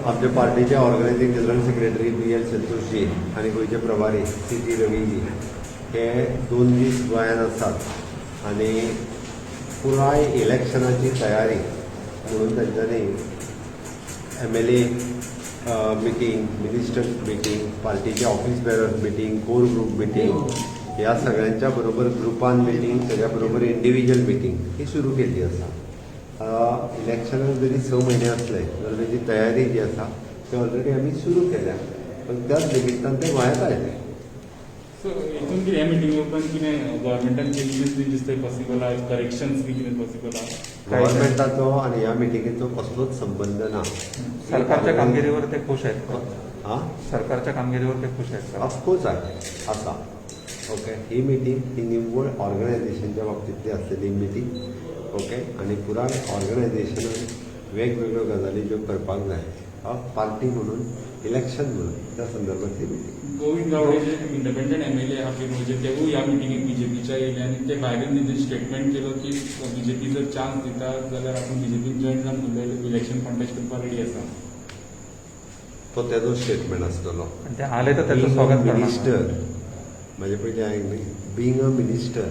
आमचे पार्टीचे ऑर्गनायझींग general secretary बी L Santoshji आनी गोंयचे प्रभारी सी टी रवीजी हे 2 दीस गोंयांत आसात आनी पुराय इलेक्शनाची तयारी म्हणून तांच्यांनी MLA meeting, ministers meeting, पार्टीचे office bearers meeting, core group meeting, ह्या सगळ्यांच्या बरोबर ग्रुपान मिटींग, ताच्या बरोबर इंडिव्हिज्युअल मिटींग ही सुरू केल्ली आसा. इलेक्शनाक जरी 6 म्हयने आसले जाल्यार तेजी तयारी जी आसा ती ऑलरेडी आमी सुरू केल्या, पण त्याच निमित्तान ते गोंयांत आयले. सो हितून कितें, ह्या मिटिंगे उपरांत कितें गव्हर्मेंटान चेंजीस बी दिसता पॉसिबल आहा, करेक्शन्स बी कितें पॉसिबल आहा? गव्हर्मेंटाचो आनी ह्या मिटिंगेचो कसलोच संबंद ना. सरकारच्या कामगिरीवर ते खुश आहेत का? हा. सरकारच्या कामगिरीवर ते खुश आहेत का? ऑफकोर्स आहे, आसा. ओके, ही मिटींग ही निव्वळ ऑर्गनायझेशनच्या बाबतींतली आसलेली मिटींग. ओके, आनी पुराय ऑर्गनायझेशनान वेगवेगळ्यो गजाली ज्यो करपाक जाय पार्टी म्हणून, इलेक्शन म्हणून, त्या संदर्भातली मिटींग. गोविंद गावडे जे इंडिपेंडंट एमएलए आहा फिरोजे, तेवूय ह्या मिटिंगेक बीजेपीच्या येयले आनी ते भायल्यान तेंचे स्टेटमेंट केलो की बीजेपी जर चान्स दिता जाल्यार आपूण बीजेपीन जॉईन जावन इलेक्शन कॉन्टेस्ट करपाक रेडी आसा. तो तेजो स्टेटमेंट आसतलो. आणि ते आले तर त्याचं स्वागत करणार? मिनिस्टर, म्हाजे पयलीं आयक न्ही, बींग अ मिनिस्टर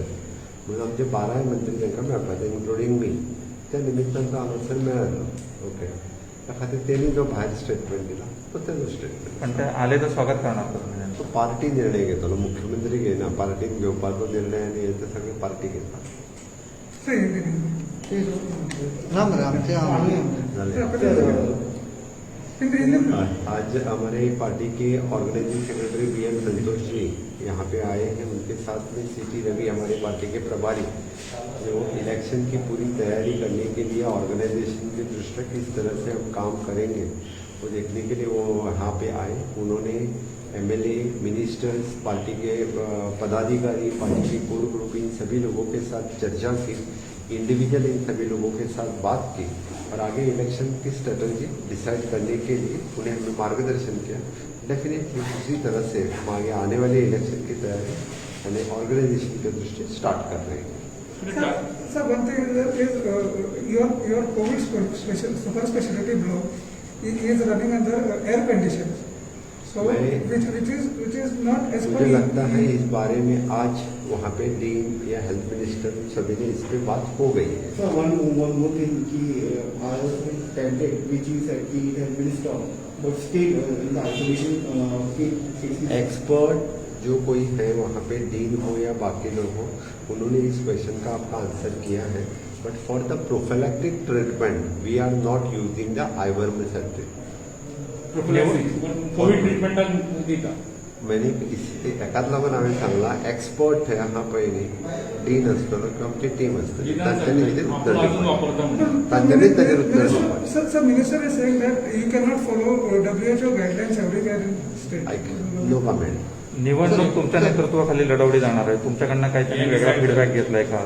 म्हणून आमचे बाराय मंत्री तांकां मेळपाचे, इन्क्लुडींग मी. त्या निमित्तान तो हांगासर मेळ्ळो. ओके, त्या खातीर तेणी जो भायर स्टेटमेंट दिला तो तेजो स्टेटमेंट. पण ते आले तर स्वागत करणार का तुम्ही त्यांचं? तो पार्टी निर्णय घेतलो, मुख्यमंत्री घेयना. पार्टीन घेवपाचो निर्णय आनी हे ते सगळे पार्टी घेता. ना मरे आमचे. जालें. आज हमारे पार्टी के ऑर्गेनाइजिंग सेक्रेटरी बी एल संतोष जी यहाँ पे आए हैं. उनके साथ में सी टी रवि, हमारे पार्टी के प्रभारी, जो इलेक्शन की पूरी तैयारी करने के लिए ऑर्गेनाइजेशन की दृष्टि किस तरह से हम काम करेंगे, वो देखने के लिए वो यहाँ पे आए. उन्होंने एमएलए, मिनिस्टर्स, पार्टी के पदाधिकारी, पार्टी की कोर ग्रुप, इन सभी लोगों के साथ चर्चा की, इंडिविजुअल इन सभी लोगों के साथ बात की और आगे इलेक्शन की स्ट्रेटजी डिसाइड करने के लिए उन्हें हमें मार्गदर्शन किया. डेफिनेटली उसी तरह से हम आगे आने वाले इलेक्शन की तैयारी यानी ऑर्गेनाइजेशन की दृष्टि स्टार्ट कर रहे हैं. Sir, sir, one thing is your COVID special super specialty block is running under air conditions. So which is not as per मुझे लगता है इस बारे में आज वहाँ पे डीन या हेल्थ मिनिस्टर सभी ने इस पे बात हो गई है. Sir, one more thing कि IOS tablet which you said कि it has been stopped, but still in the isolation it is expert जो कोई है वहाँ पे, डीन हो या बाकी लोग हो, उन्होंने इस क्वेश्चन का आपका आंसर किया है, but for the prophylactic treatment we are not using the ivermectin. Covid ट्रिटमेंटाक दिता. मैंने इस एकाच लागून हांवें सांगलां, एक्सपर्ट थंय आहा पळय न्ही, डीन आसतलो किंवा आमची टीम आसतली, तांच्यांनी ताजेर उत्तर आपूण अजून दिवपाचें. वापरता म्हणून. तांच्यांनीच ताजेर उत्तर दिवपाचें. Sir, sir, minister is saying that you cannot follow WHO guidelines everywhere in state. ऐक, नो कमेंट. निवडणूक तुमच्या नेतृत्वाखाली लढवली जाणार आहे. तुमच्याकडनं काही त्यांनी वेगळा फीडबॅक घेतलाय का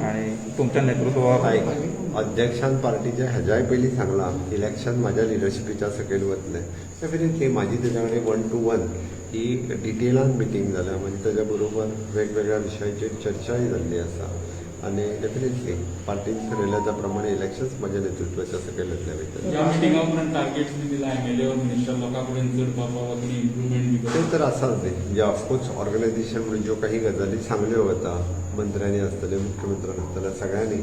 आणि तुमच्या नेतृत्वावर? ऐक, अध्यक्षान पार्टीच्या ह्याच्याय पयलीं सांगलां, इलेक्शन म्हाज्या लिडरशिपीच्या सकयल वतलें. डेफिनेटली म्हाजी तेज्या कडेन वन टू वन ही डिटेलान मिटींग जाल्या. म्हणजे ताज्या बरोबर वेगवेगळ्या विशयाचेर चर्चाय जाल्ली आसा आनी डेफिनेटली पार्टीन ठरयल्या त्या प्रमाणे इलेक्शन्स म्हाज्या नेतृत्वाच्या सकयल येतले वयतले. ह्या मिटिंगा उपरांत टार्गेट्स बी दिला एमएलए और मिनिस्टर लोकां कडेन चड पावपा वा कितें इम्प्रुवमेंट बी ते करप? तर आसाच न्ही. म्हणजे ऑफकोर्स ऑर्गनायझेशन म्हणून ज्यो काही गजाली सांगल्यो वता, मंत्र्यांनी आसतले, मुख्यमंत्र्यान आसतले, सगळ्यांनी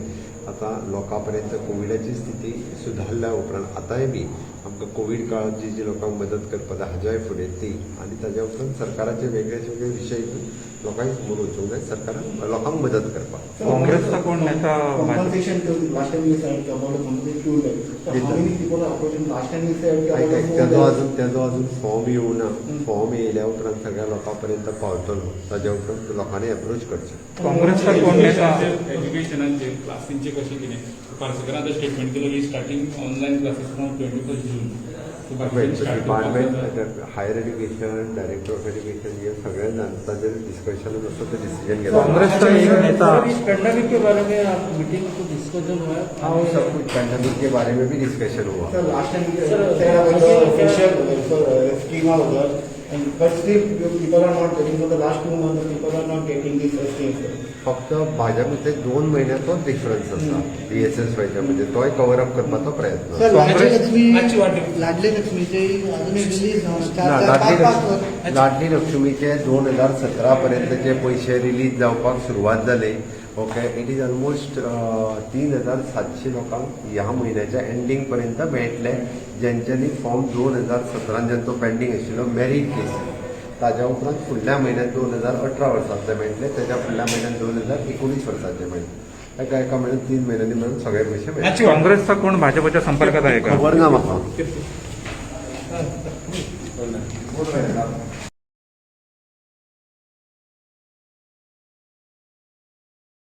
आतां लोकां पर्यंत कोविडाची स्थिती सुदारल्या उपरांत आतांय बी आमकां कोवीड काळांत जी जी लोकांक मदत करपाक जाय, हाज्याय फुडें ती आनी ताज्या उपरांत सरकाराचे वेगळे वेगळे विशय लोकांक समोर वचूंक जाय, सरकारान लोकांक मदत करपाक. काँग्रेसचा कोण नेता Compensation, last time you said about a compensation 2 lakh. So how many people are approaching? Last time you said about ऐक a ऐक, 4 त्याजो lakhs. अजून फॉर्म येवना. फॉर्म येयल्या उपरांत सगळ्या लोकां पर्यंत पावतलो. ताज्या उपरांत लोकांनी एप्रोच करचें. काँग्रेसचा कोण नेता एज्युकेशनाचे क्लासींचे कशें कितें, पार्सेकर आतां स्टेटमेंट केलो की starting online classes from 21 June. Department, higher education, director of education हे सगळे जाण ताजेर डिस्कशन आसा, ते डिसिजन घेतला. काँग्रेसचा एक नेता सर, इस पेंडेमिक के बारे में आप मीटिंग को डिस्कशन हुआ है? हाँ, वो सब कुछ पेंडेमिक के बारे में भी डिस्कशन हुआ. Sir, last time you Sir, said about the sir, facial scheme out there. And but still people are not getting for the last 2 months. The people are not getting this scheme, sir. फक्त भाजपचे 2 म्हयन्याचोच difference आसा बीएसएसवायच्या, म्हणजे तोय cover up करपाचो प्रयत्न. Sir, Ladli मातशी वाट लक्ष्मी, लाडली लक्ष्मीचे अजून रिलीज ना, चार चार लाडली पाच पाच लक्ष्मी, लाडली लक्ष्मीचे 2017 पर्यंतचे पयशे रिलीज जावपाक सुरवात जाले. ओके, it is almost 3700 लोकांक ह्या म्हयन्याच्या एंडींग पर्यंत मेळटले, ज्यांच्यांनी फॉर्म 2017 ज्यांचो पेंडींग आशिल्लो मेरीट केसीस. ताज्या उपरांत फुडल्या म्हयन्यात 2018 वर्सांतले मेळटले, त्याच्या फुडल्या म्हयन्यात 2019 वर्साचे मेळटले. एका एका म्हयन्यात 3 म्हयन्यांनी मेळून सगळे पयशे मेळटले. काँग्रेसचा कोण भाजपच्या संपर्कात आहे का? खबर ना म्हाका.